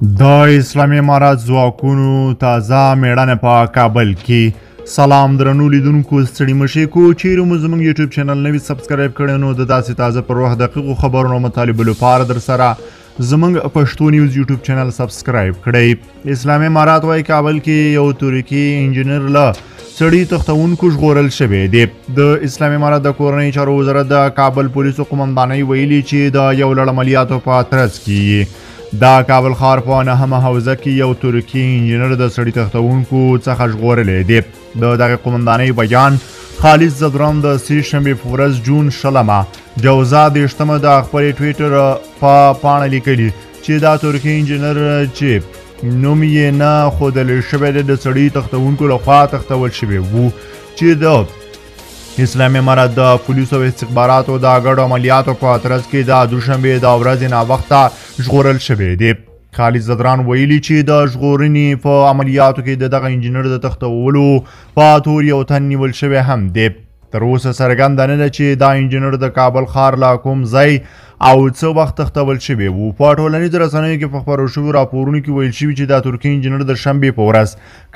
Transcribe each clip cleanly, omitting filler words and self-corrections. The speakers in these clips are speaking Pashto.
د اسلامي امارت ځواکونو تازه میړنه په کابل کې. سلام درنو لیدونکو، ستړي مشي کو. چیرې مو زموږ یوټیوب چینل نوی subscribe کړی نو د داسې تازه پر وخت دقیقو خبرونو مطالبو لپاره در سره زموږ پښتو نیوز یوټیوب چینل subscribe کړئ. اسلامي امارات وایي کابل کې یو ترکي انجینر له سړي تښتونکو ژغورل شوی دی. د اسلامي امارت د کورنیو چارو وزارت د کابل پولیسو قومندانۍ ویلي چې د یو لړ عملیاتو په ترڅ کې دا کابل ښار په نهمه حوزه کې یو ترکي انجینر د سړي تښتونکو څخه ژغورلی دی. د دغې قومندانۍ بیان خالد ځدران د سې شنبې په ورځ جون 20 جوزا 30 د خپلې ټویټر په پاڼه لیکلي چې دا ترکي انجینر چې نوم یې نه ښودل شوی دی د سړي تښتونکو لخوا تښتول شوی وو چې د اسلامي امارت د پولیسو او استخباراتو د ګډو عملیاتو په ترڅ کې د دوشنبې د ورځې ناوخته ژغورل شوی دی. خالد ځدران ویلي چې د ژغورنې په عملیاتو کې د دغه انجینر د تښتولو په تور یو تن نیول شوی هم دی. تر اوسه څرګنده نه ده چې دا انجینر د کابل ښار له کوم ځای او څه وخت تښتول شوی وو. په ټولنیزو رسنیو کې په خپرو شویو راپورونو کې ویل شوي چې دا ترکي انجینر د شنبې په ورځ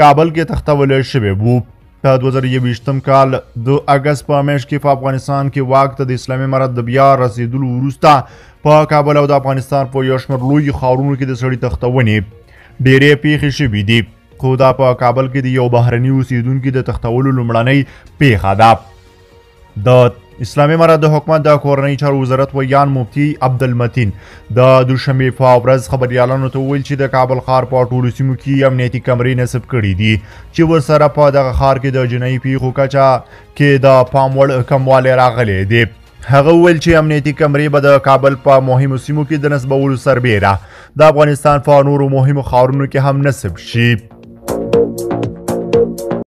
کابل کې تښتول شوی وو. په 2021 کال د اګست په میاشت کې په افغانستان کې واک ته د اسلامي امارت د بیا رسېدلو وروسته په کابل او د افغانستان په یو شمېر لویو ښارونو کې د سړي تښتونې ډېرې پیښې شوې دي، خو دا په کابل کې د یو بهرني اوسېدونکي د تښتولو لومړنۍ پیښه ده. د اسلامي امارت د حکومت د کورنیو چارو وزارت ویاند مفتي عبدالمتین د دوشنبې په ورځ خبریالانو ته وویل چې د کابل ښار په ټولو سیمو کې امنیتي کمرې نصب کړې دي چې ورسره په دغه ښار کې د جنایي پیښو کچه کې د پام وړ کموالی راغلی دی. هغه وویل چې امنیتي کمرې به د کابل په مهمو سیمو کې د نصبولو سربېره د افغانستان په نورو مهمو ښارونو کې هم نصب شي.